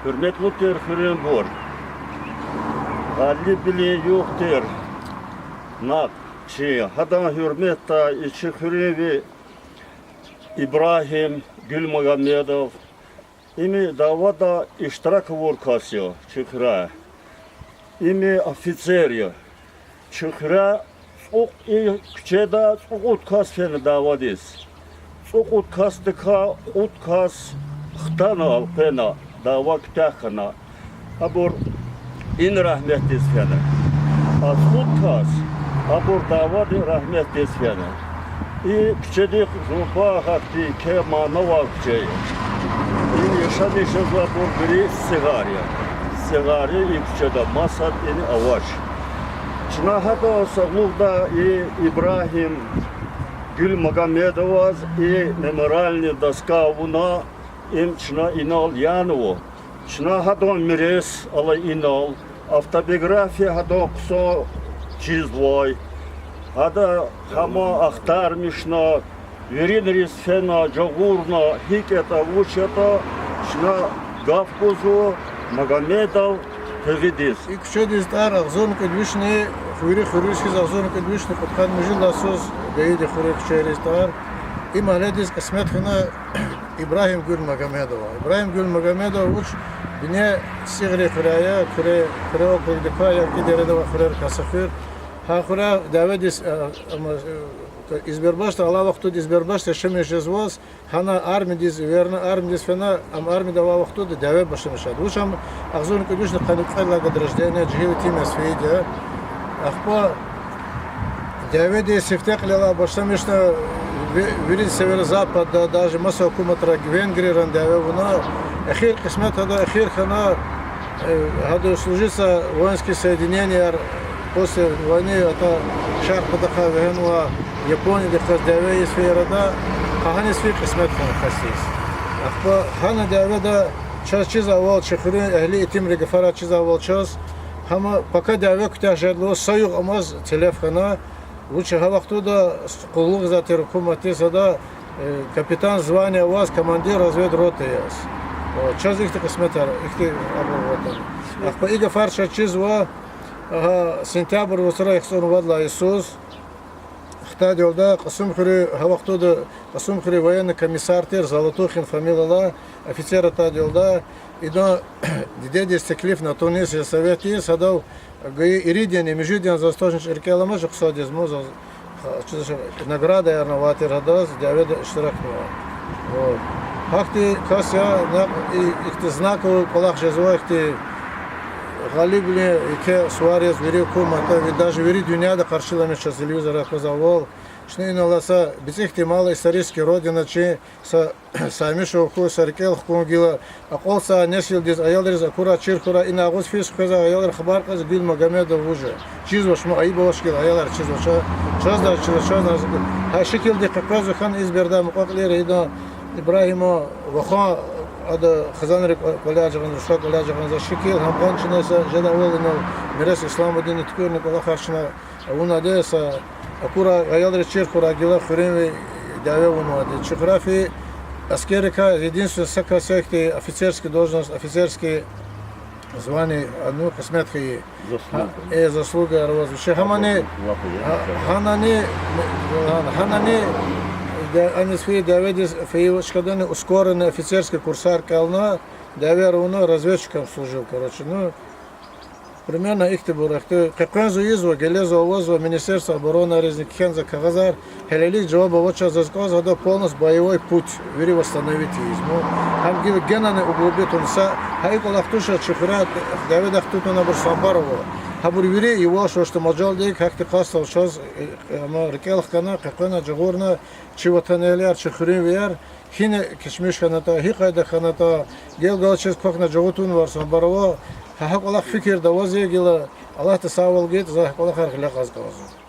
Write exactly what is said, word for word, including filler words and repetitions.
Гьуьрметлу тир хуьруьнбур, Гъалибвилин югъ тир накь чи, гьадан гьуьрметда и чи хуьруьнви Ибрагьим Гуьлмагьамедов, им и давада иштирак авур кас я чи хуьряй. Им и офицер я. Чи хуьряй цӀукь, и куьчеда цӀукьуд кас фена давадиз. ЦӀукьуд касдикай кьуд кас хтана элкъвена, дава куьтягь хьана. Абур ина рагьметдиз фена. А цӀукьуд кас абур давади рагьметдиз фена. И куьчедихъ зурба гьахьтин еке мана авай куьче я. И яшамиш жезвайбур вири цигар я. Цигар я и куьчеда, масад ина авач. Чна гьадан сагълугъда и Ибрагьим Гуьлмагьамедоваз и мемориальный доска авуна, им чна инал янава. Чна гьадан мирес алай инал, автобиография гьадан хъсан чизвай, гьада гьама ахтармишна, виринриз фена, жагъурна, гьикӀ ятӀа, вуч ятӀа, чна гаф гузва Магьамедов Тагъидиз. И куьчедиз тӀвар агъзурни кӀуьд вишни, вири хуьруьз хьиз агъзурни кӀуьд вишни кьудкъанни муьжуьд лагьай йисуз гайиди хуьруьн куьчейриз тӀвар. И магьледиз кьисмет хьана Ибрагьим Гуьлмагьамедова. Ибрагьим Гуьлмагьамедов вуч бине Сигъри хуьряй я, Куьре, Куьре округдикай я, Кидиреда авай хуьрерикай са хуьр. Гьа хуьряй дяведиз, а, ам, э, Избербашда, алай вахтунда Избербашда яшамиш жезваз, гьана армиядиз эверна, армиядиз фена, ам армияда авай вахтунда дяве башламишна. Вуч ам агъзурни кӀуьд вишни къанни кьвед лагьай год рождения, жегьил итим яз фейиди я. Ахпа дяведи сифте кьилелай башламишна, ви-, вири северо-западда, даже маса гьукуматрай, Венгриядани дяве авуна, эхир кьисмет гьада, эхир хьана, э, гьада служить авуна воинский соединениеяр, после войны ата шаркь патахъай вегьенва, Япониядихъ галаз дяве ийиз фейи арада, гьа гьаниз фин кьисмет хьана касдиз. Ахпа гьана дяведа чаз чизвайвал, чи хуьруьн эгьли итимрин гафарай чизвайвал чаз, гьама пака дяве куьтягь жеда лугьуз са югъ амаз телеф хьана, вуч гьа вахтунда къуллугъзавай тир гьукуматдиз, гьада, э, капитан звание аваз, командир разведроты яз. О, чаз ихьтин кьисметар, ихьтин абур аватӀа. Ахпа и гафар чаз чизва, гьа, сентябрь вацра яхцӀурни вад лагьай йисуз, хтайдалда Кьасумхуьруьн, гьа вахтунда Кьасумхуьруьн военный комиссар тир Золотухин фамилиялай офицер атайдалда, идан дидедиз теклифна тунис я советдиз, гьадав гайи иридани, муьжуьдани заз тожни рикӀел амач, хъсандиз ма заз, наградаярни авай тир гьадаз, дяведа иштиракнава. Вот. Гьахьтин кас я, на, и, ихьтин знаковый кӀвалах жезва, ихьтин Гъалибвилин еке сувар яз вири гьукуматда, ви-, даже вири дуьньяда къаршиламишна телевизорда аквазвайвал. Чна инал алай са бицӀи ихьтин мала исторический родина чи, са саймишун хьун, са рикӀел хкун гила, акьалтзавай несилдиз, аялриз акурай чир хьурай, ина агъуз физ хквезвай аялри хабар кьаз Гуьлмагьамедов вуж я. Чизвач, ма айиб авач гила, аялар чизвач, а. Чазни чизва, чазни. Гьа шикилди къекъвезва хьана, из береда мукьва-кьилийри идан Ибрагьиман вахан, ада хизанрин кӀва-, кӀваляй жагъана, рушай кӀваляй жагъана, за шикил, гьам кьван чна са жедайвал инал мирес Исламудинни туькӀуьрна кӀвалахар чна авунайди я, са акурай, аялриз чир хьурай гила хуьруьнви дяве авунвайди. Чи хуьряй фейи аскеррикай единственный са кас я ихьтин офицерский должность, офицерский звание, а, ну, кьисмет хьайи. Заслуга. Э, заслугаяр аваз вичин. Гьамани, гьа-, гьанани, гьанани, дя-, аниз фейи дяведиз фейи чкадани ускоренный офицерский курсар кӀелна, дявеяр авуна, разведчиком служил, короче, ну, примерно ихьтинбур, ихьтин къекъвензава ийизва, гелезва, авазва, Министерство обороны аризни кхьензава кагъазар, гьелелиг жаваб авачиз заз кӀанзава гьада полностью боевой путь, вири восстановить ийиз. Ну, гьам гила генани углубить авуна са, гьа и кӀвалах туш, чи хуьряй дяведихъ тутун абур самбар ава. Гьабур вири ивал швачтӀа мажалдик, гьахьтин къастал чаз, э, ама рикӀел хкана, къекъвена, жагъурна, чи ватанэгьлияр, чи хуьруьнвияр гьина кечмиш хьанатӀа, гьи къайда хьанатӀа, гел-галачиз квахьна жагъур тунвайвал самбар ава, гьа, гьа кӀвалах фикирда аваз я гила, Аллагьди сагъвал гайитӀа, за гьа кӀвалахар гъиле кьаз кӀанзава.